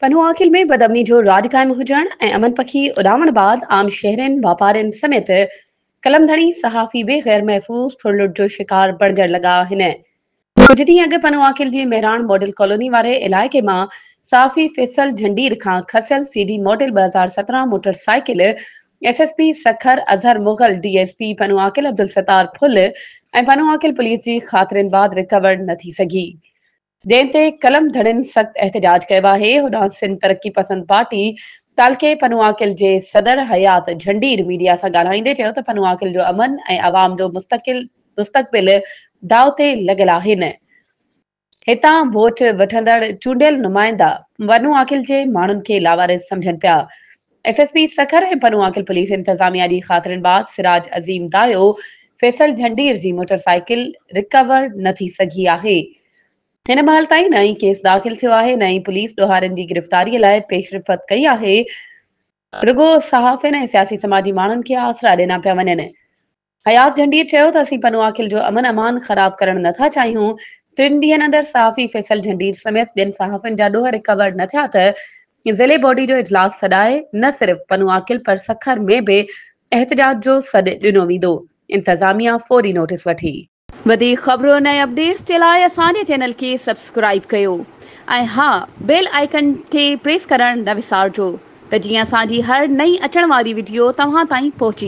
پنوعاقل ۾ بدامني جو راڄ قائم هجڻ ۽ امن پکي اڏامڻ بعد عام شهرين، واپارين سميت قلم ڌڻي صحافي به غير محفوظ ڦرلٽ جو شڪار بڻجڻ لڳا آهن. ڪجهه ڏينهن اڳ پنوعاقل جي مهراڻ ماڊل ڪالوني واري علائقي مان صحافي فيصل جهنڊير کان کسيل C D model 2017 motor cycle S S P Sukkur Azhar Mughal, D S P Pano Aqil Abdul Sattar Phul ۽ Pano Aqil police جي خاطرين بعد رڪور نه ٿي سگهي. جنهن تي قلم ڌڻين سخت احتجاج ڪيو آهي. هوڏانهن سنڌ ترقي پسند پارٽي تعلقي پنوعاقل جي صدر حيات جهنڊير ميڊيا سان ڳالهائيندي چيو ته پنوعاقل جو امن ۽ عوام جو مستقل مستقبل داء تي لڳل آهن. هتان ووٽ وٺندڙ چونڊيل نمائندا پنوعاقل جي ماڻهن کي لاوارث سمجهن پيا. S S P Sukkur ۽ Pano Aqil police انتظاميا جي خاطرين بعد سراج عظيم دايو فيصل جهنڊير جي موٽر سائيڪل رڪور نه ٿي سگهي آهي. هن مهل تائين نه ئي ڪيس داخل ٿيو آهي نه ئي پوليس ڏوهارين جي گرفتاري لاء پيش رفت ڪئي آهي، رڳو صحافين ۽ سياسي سماجي ماڻهن کي آسرا ڏنا پيا وڃن. حيات جهنڊير چيو ته اسين پنوعاقل جو امن امان خراب ڪرڻ نه ٿا چاهيون، ٽن ڏينهن اندر صحافي فيصل جهنڊير سميت ٻين صحافين جا ڏوهه رڪور نه ٿيا ته ضلعي باڊي جو اجلاس سڏائي نه صرف پنوعاقل پر سکر ۾ به احتجاج جو سڏ ڏنو ويندو، انتظاميا فوري نوٽيس وٺي. وڌيڪ خبرن ۽ اپڊيٽس جي لاء اسان جي چينل کي سبسڪرائيب ڪيو ۽ ها بيل آئيڪن کي پريس ڪرڻ نه وسارجو ته جيئن اسان جي هر نئين اچڻ واري وڊيو توهان تائين پهچي.